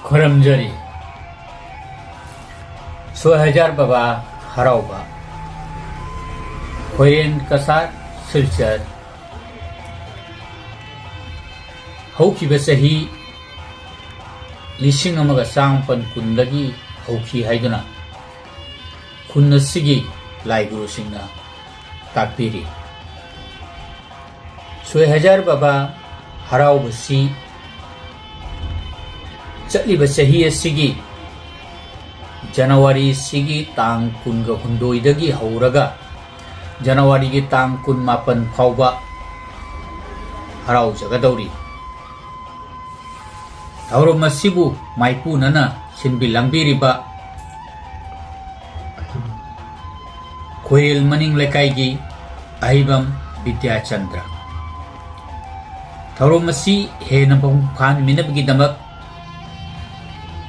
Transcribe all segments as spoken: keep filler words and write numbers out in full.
ꯈꯨꯔꯨꯝꯖꯔꯤ꯫ ꯁꯣꯏ ꯍꯖꯥꯔ ꯕꯕꯥ ꯍꯔꯥꯎꯕ, ꯈꯣꯏꯔꯦꯟ ꯀꯁꯥꯔ ꯁꯤꯜꯆꯔ꯫ ꯍꯧꯈꯤꯕ ꯆꯍꯤ ꯂꯤꯁꯤꯡ ꯑꯃꯒ ꯆꯥꯃꯥꯄꯟ ꯀꯨꯟꯗꯒꯤ ꯍꯧꯈꯤ ꯍꯥꯏꯗꯨꯅ ꯈꯨꯟ ꯑꯁꯤꯒꯤ ꯂꯥꯏꯒꯨꯔꯨꯁꯤꯡꯅ ꯇꯥꯛꯄꯤꯔꯤ꯫ ꯁꯣꯏ ꯍꯖꯥꯔ ꯕꯕꯥ ꯍꯔꯥꯎꯕꯁꯤ ꯆꯠꯂꯤꯕ ꯆꯍꯤ ꯑꯁꯤꯒꯤ ꯖꯅꯋꯥꯔꯤꯁꯤꯒꯤ ꯇꯥꯡ ꯀꯨꯟꯒ ꯍꯨꯝꯗꯣꯏꯗꯒꯤ ꯍꯧꯔꯒ ꯖꯅꯋꯥꯔꯤꯒꯤ ꯇꯥꯡ ꯀꯨꯟꯃꯥꯄꯟ ꯐꯥꯎꯕ ꯍꯔꯥꯎꯖꯒꯗꯧꯔꯤ꯫ ꯊꯧꯔꯝ ꯑꯁꯤꯕꯨ ꯃꯥꯏꯄꯨꯅꯅ ꯁꯤꯟꯕꯤ ꯂꯥꯡꯕꯤꯔꯤꯕ ꯈꯣꯏꯔꯦꯜ ꯃꯅꯤꯡ ꯂꯩꯀꯥꯏꯒꯤ ꯑꯍꯩꯕꯝ ꯕꯤꯗ꯭ꯌꯥꯆꯟꯗ꯭ꯔ꯫ ꯊꯧꯔꯝ ꯑꯁꯤ ꯍꯦꯟꯅ ꯃꯄꯨꯡ ꯐꯥꯍꯟꯃꯤꯟꯅꯕꯒꯤꯗꯃꯛ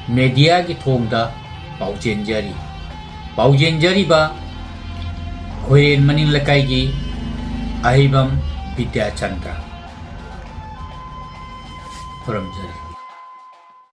ꯃꯦꯗꯤꯌꯥꯒꯤ ꯊꯣꯡꯗ ꯄꯥꯎꯖꯦꯟꯖꯔꯤ꯫ ꯄꯥꯎꯖꯦꯟꯖꯔꯤꯕ ꯈꯣꯏꯔꯦꯟ ꯃꯅꯤꯡ ꯂꯩꯀꯥꯏꯒꯤ ꯑꯍꯩꯕꯝ ꯕꯤꯗ꯭ꯌꯥꯆꯟꯗ꯭ꯔ꯫ ꯈꯨꯔꯨꯝꯖꯔꯤ꯫